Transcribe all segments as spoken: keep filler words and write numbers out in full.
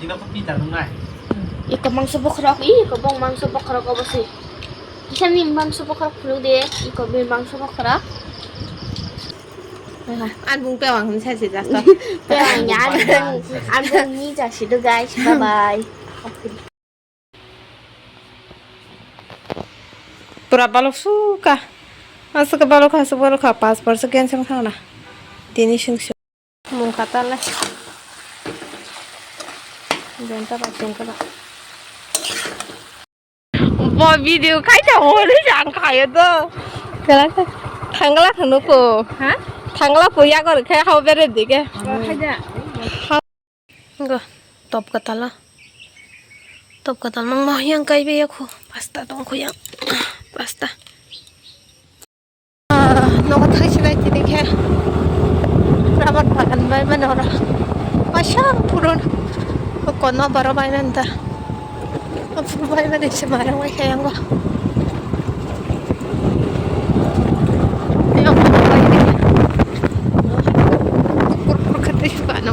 Iko mangso bokhorok, iko bong mangso bokhorok obo se. Kisani mangso bokhorok phunuk de, iko be mangso bokhorok. Ani bung pewang hwn saisi just. Pewang ya, ani bung ni jasi do guys. Bye bye. Pura balok suka. Aswk balok ha, aswk balok ha, pas por se cancel khana. Tini sing sing. Mung kha ta le. Jenta ba jenta ba. Bo video khai ta hori jang khayo to. Kala ta. Thangla thangno ko. Ha? Thangla ko ya kor khai hao bere dige. Bo khai da. Go, top katalo. Top katal mang ma yang kai be yakho. Pasta tong kho yang. Pasta. Ah, nogo thang silai tini khe. Rabar bagan bai mano ora. Masa purun. Kono baro bai manta. Aphuru bai mani se marang bai khe yango. Ayang bai khe. Kur kur khe tei suka no.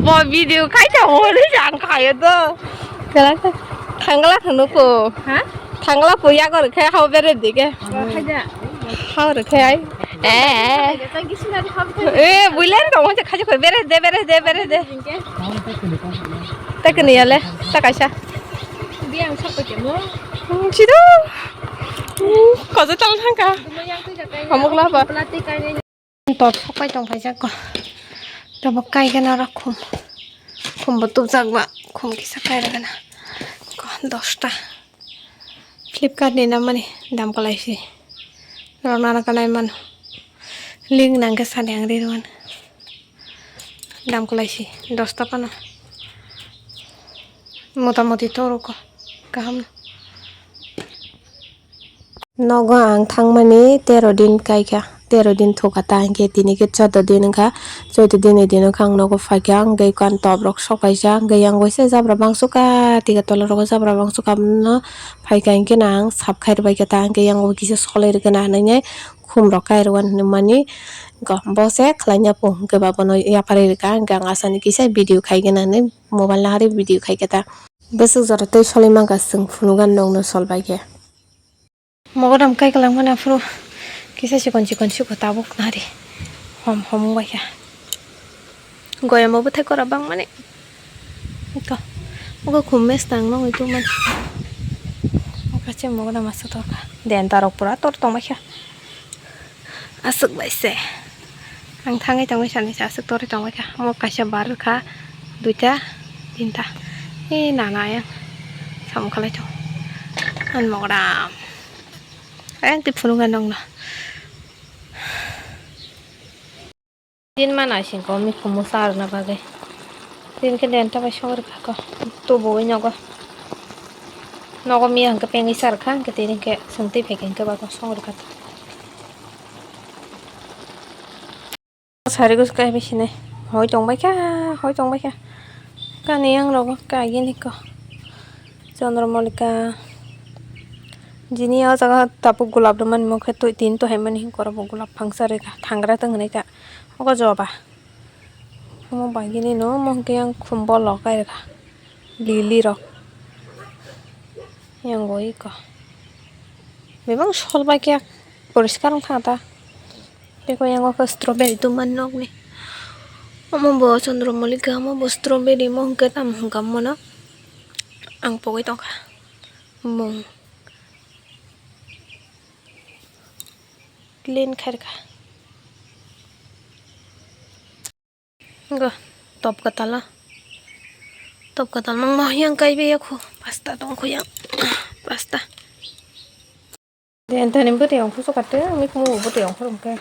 Bo video khai ta hori jang khayo to. Kala ta. Thangla thangno ko. Ha? Thangla ko ya kor khai hao bere dige. Khai da. Hao re khai ai. Eh. Eh, builen to mo khai ko bere de, bere de, bere de. Ta kini yale, ta kaisa. Biang sokko jemo. Chido. Ko je tal thangka. Hamuk laba. Tor sokai tong phaijak ko. Tabuk kai gana ra khum. Khum bo tubjak ba. Khum kisa kai ra gana. Ko dosta. Flipkart ni namani dam kwlai si. Norok nana kanai mano. Link nang khe sani ang ri rwan. Dam kwlai si. Dosta pano. Motamoti toro ko. Kaham. Nogo ang thangmani tero din kaikha, tero din thukha ta hinkhe tini khe choudo din wngkha, choudo din ni din wngkha ang nogo phaikha, hwnkhe ekkan top rok sok kaisa, hwnkhe yang waisa jabra bangsuka, tiga tola rogo jabra bangsuka, abono phaikha hinkhe no ang sap khai rwbaikha ta, hinkhe yang bo kisa solai rwgena hinwi khum rok kai rwani hinwi mani, bo se khlaina po hinkhe ba bono yapharwi rwkha, hinkhe ang asani kisa video khaigena hinwi mobile nahari video khaikha ta. Bwswk jora tei solai mankha chwng phunukha nokno sol bai khe. Mogodam kai kwlangmani aphuru kisa chikon chikon sukha tabuk nari hom hom wngbaikha. Goyamo bwthai kora bangmani. Ito. Ogo khum mes tang nongwi tongmani. Oka se mogodam aswk torkha. Denta rok pura tor tongbaikha. Aswk bai se. Ang thangwi tongwi sanisa aswk torwi tongbaikha. Omo kaisa bar rwkha. Duita, tinta. E nana yang. Samung khalai tong. An mogodam. Ayang twi phunukha nokno. Din ma naising ko mikhumu sa rwna bagwi. Din khe denta bai song rwkha ko. Tubuwi nogo. Nogo miya hwnkhe pengwi sa rwkha, hwnkhe tini hwnkhe chwng twi phaikha hwnkhe ba song rwkha. Sari gusu kai bisinai. Hoi tongbaikha, hoi tongbaikha. Kani yang rogo kaigini ko. Chandra Malika. Jini o jaga tabuk gulab rwmani mokhe twi tin to haimani hinkhe oro bo gulab phangsa rwkha thangra tong hinwi kha ogo joba omo bagini no omo hinkhe yang khum bolok kai rwkha lili rok yang bo iko bebak sol bai khe poriskar wng kha ta tei khe yang o khe strawberry tongmani nokni omo bo Chandra Malika omo bo strawberry omo hinkhe tamo hinkha omono ang pogwi tongkha. Mung clean khairkha. Go top katalo. Top katal mang ma yang kai be yakho. Pasta tong kho yang. Pasta. Dentani bwtwi ongkhu sukate, mikhumu bwtwi ongkhu rwngkhe.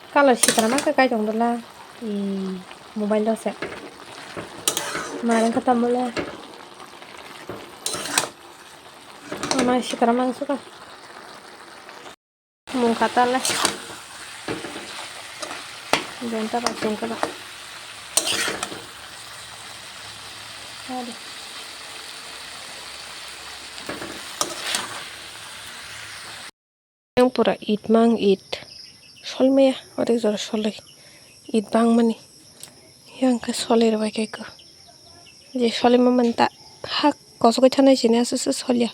Kalo sitra ma khe kaichong dwla. Mobile do se. Mareng kha tamo le. Ama sitra mang suka. Mung kha ta le. Denta ba chengkhe ba. Adi. Pura it mang it. Solmaya, ore jora solai. It bangmani. Yang khe solai rwbai khe ko. Je solima man ta hak kosok khe thanai sini asu su solya.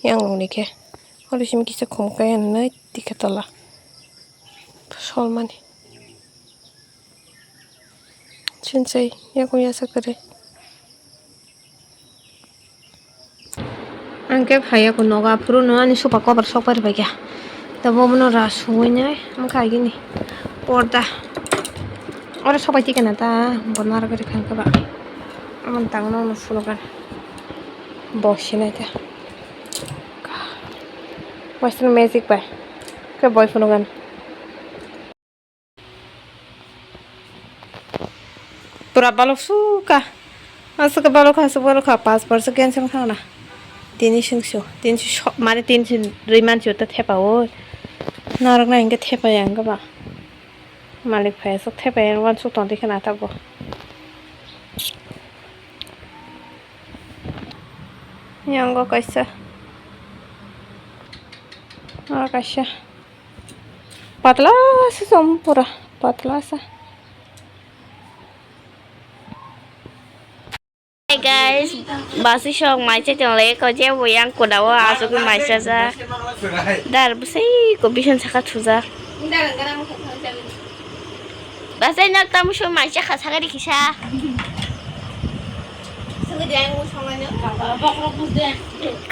Yang rok ni khe. Ore simi kisa khum kaya nai tikhe tola. Solmani. Chinsai, yakung yasa kwrwi. Ang khe phai yakung nogo, aphuru no ani sofa cover sok pai rwbaikha. Tei bo bono ra suwi nai, wngkha agini porda. Oro sok pai tikhe na ta, bo naro gari phan khe ba. Amoni tangno no phunukha. Bo sinai ta. Western Magic bai. Khe boi phunukha. Pura balok suka. Aswk balok ha, aswk balok ha, pas bar se cancel khana. Tini singsu, tini so, mane tini sin riman si uta thepa o. Narok na hingke thepa yang ba. Malik phai aswk thepa yang wan suk tong dikhe na ta bo. Yang go kaisa. Ah, kaisa. Patla se som pura, patla sa. Hey guys, basi sok mai chai tong le ko je bo yang koda o asuk mai cha ja. Dar bwsai ko bisan saka thuja. Basai nak tamu so mai cha kha saka ri kisa.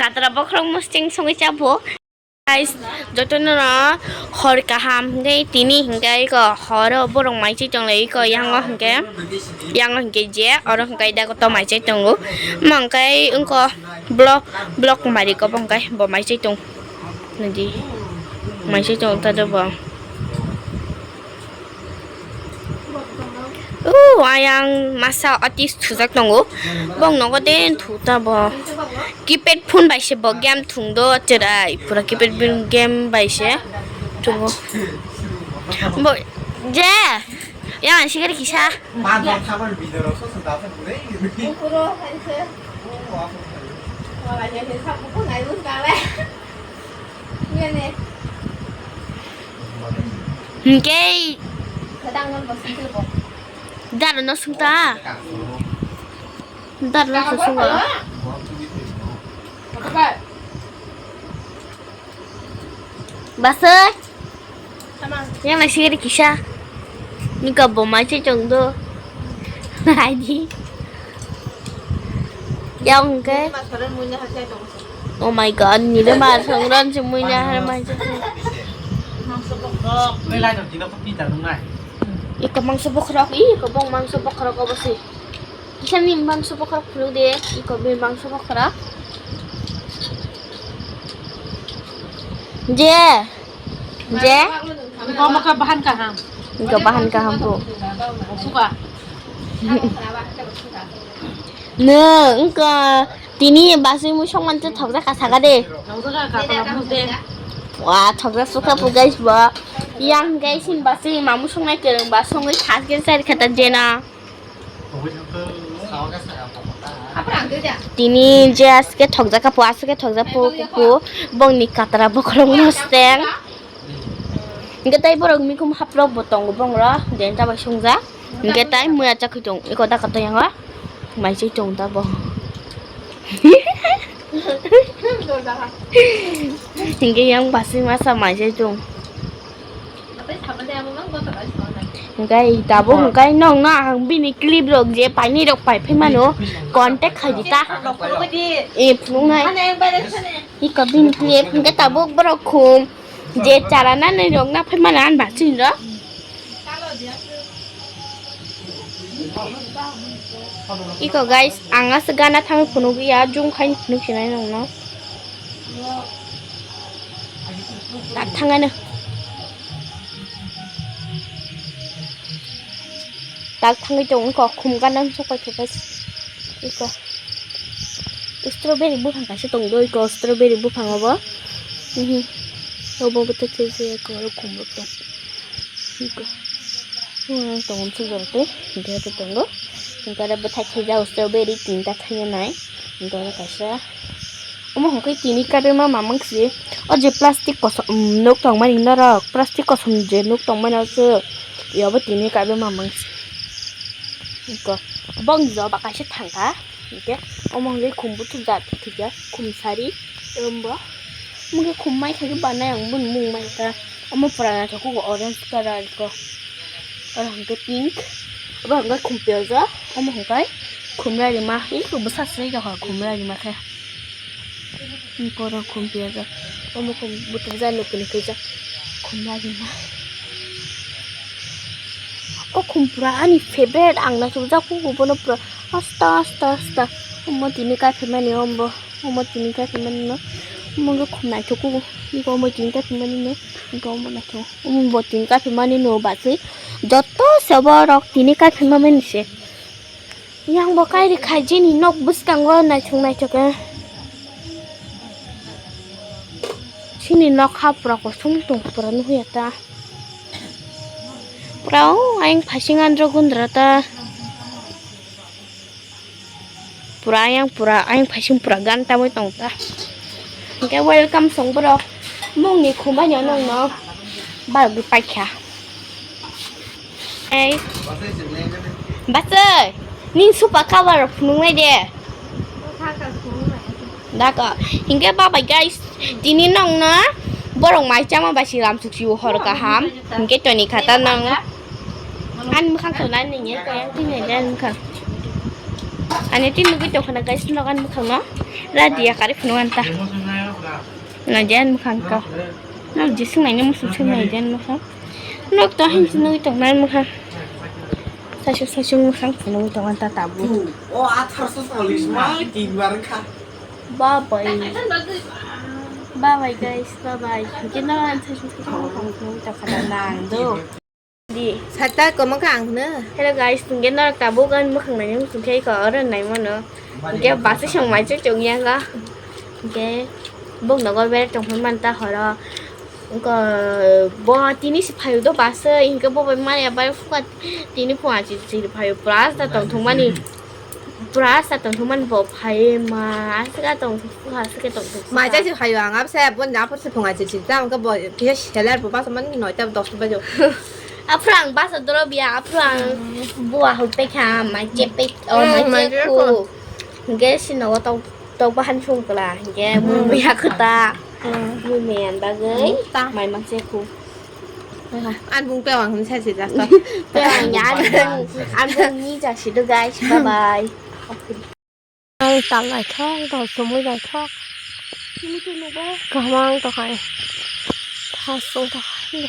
Katra bokrok musting songi cha bo. Guys, jotono no hor kaham hingke tini hingke iko horo borok mai chai tong lai iko yango hingke, yango hingke je oro hingke dago to mai chai tongo. Omo hingke wngko block, block mari ko bo hingke bo mai chai tong. Nadi mai chai tong ta do bo. O ayang masa otis thujak tongo. Bong nogo den thu ta bo. Keypad phone bai se bo game thung do cherai. Pura keypad bin game bai se thungo. Bo je yang sikari kisa. Hingke daro no sungta. Daro no sungta. Basai. Yang nai siri kisa. Ni ka bo mai chai tong do. Hai di. Yang ke. Oh my god, ni le mar songran se mui na har mai se. Iko mangso bokhorok, iko bong mangso bokhorok obo se. Kisa ni mangso bokhorok phuru de, iko be mangso bokhorok. Je, je. Iko maka bahan kaham. Iko bahan kaham bu. Suka. No, wngkha tini basui mui songman se thokjak ka saka de. Thokjak ka, kata mus de. Wa, thokjak sukha pu guys bo. Yang guys in basui mamu songnai kereng ba songwi thas gen sari khata jena. Tini je aske thokjak ka pu, aske thokjak pu, pu, pu, bongni katra bokhorok mosteng. Hingke tai borok mikhum haprok bo tongo bongro, den ta bai songjak. Hingke tai muya chakhui tong, eko da kato yango. Mai chai tong ta bo. Hingke yang basing masa mai chai tong. Hingke tabuk hingke nong no ang bini clip rok je paini rok pai phai mano contact khai di ta. E phunung nai. Iko bini clip hingke tabuk borok khum je chara nanai rok na phai mano an basing rok. Iko guys, ang aswk gana thangwi phunukya, zoom khai phunuk sinai nongno. Tak thangano. Tak thangwi tong iko khum gana sok pai thok iko. Strawberry buphang kaisa tong do iko, strawberry buphang obo. Mhm. Obo bwtwi thwi se iko aro khum rok tong. Iko. Hmm, tong suk jora tei, hingke tongo. Hingke aro bwthai thwijak strawberry tinta thangya nai. Hingke aro kaisa. Omo hingke tini karwi ma mamang si. O je plastic kosom, um, nuk tongmani norok, plastic kosom je nuk tongmani o se, yobo tini kaibe mamang se. Iko, bong jo ba kaisa thangka, hingke, omo hingke khum buthuk jat thikya, khum sari, rombo. Omo hingke khum mai khe banai ang bun mung mai ka, omo pura naithok khe orange colour ko. Oro hingke pink, abo hingke khum piyajak, omo hingke khum rarima, iko bwsa sri rok khum rarima khe. Borok khum piyajak. Omo khum buthuk jani kwnwi kwijak. Khum lagima. O khum pura ani favorite, ang naisuk jak kugo bono pura asta asta asta. Omo tini kaphimani ombo. Omo tini kaphimani no. Omo wngkha khum naithok kugo. Nokho omo tini kaphimani no. Nokho omo naithok. Omo bo tini kaphimani no baswi. Joto se borok tini kaphimani se. Yang bo kairi khai jini nok bwskango naithok naithok khe. Chini nok ha pura kosom tong pura nukya ta. Pura o ayang phasing andro gundra ta. Pura ayang pura ayang phasing pura gan tamoi tong ta. Hingke welcome song borok. Mungni khumbai no nong no. Barok paikha. Ei. Basai, ning supa cover phunuknai de. Dako, hingke babai guys, tini nongno borok mai chama bai si lamsuk si hor kaham. Hingke toni khata nong. Ani mukhang khona nini kaya tini ani mukhang. Ani tini nugui tongkhana guys, nok ani mukhang no. Radia kari phunuk anta. Naidi ani mukhang ko. Nok jisung naini mukhang sung naidi ani mukhang. Nok to hinsi nugui tong nai mukhang. Saisu saisu mukhang nugui tong ta tabu. O atharso solis ma ki barkha. Bye bye. Bye bye guys, bye bye. Kino an saisu saisu mukhang nugui tong khana nang do. Di. Sata komo ka ang no. Hello guys, tungge norok tabuk ani mukhang naini mukhang khe ko oro naimono. Hingke basa song mai chuk chuk yang ga. Hingke bok nogo bere tong phai manta horo. Hingke bo tini si phaio do basa, hingke bo bai mani abai phuka tini phunga chi chi phaio plus da tong thung mani. Pura sa tong thumani bo phai ma, aswk a tong thung, aswk a tong thung. Mai jai se phaio ang, abse bon ja por se phunga se chita, ang bo kisa seller bo basa man noita dos bajo. Aphuru ang basa doro biya, aphuru ang bua hol pe kha, mai je pe, o mai je ku. Ge si no tong tong bahan sung kla, ge mu ya khuta. Mu me an bagwi, mai ma je ku. An bung pewang hwn sai se jak to. Pewang ya, an bung, an bung ni jak si do guys. Bye bye. Ang tal naithok, dol chumui naithok. Kaham ang tongkha. Thas wng tongkha.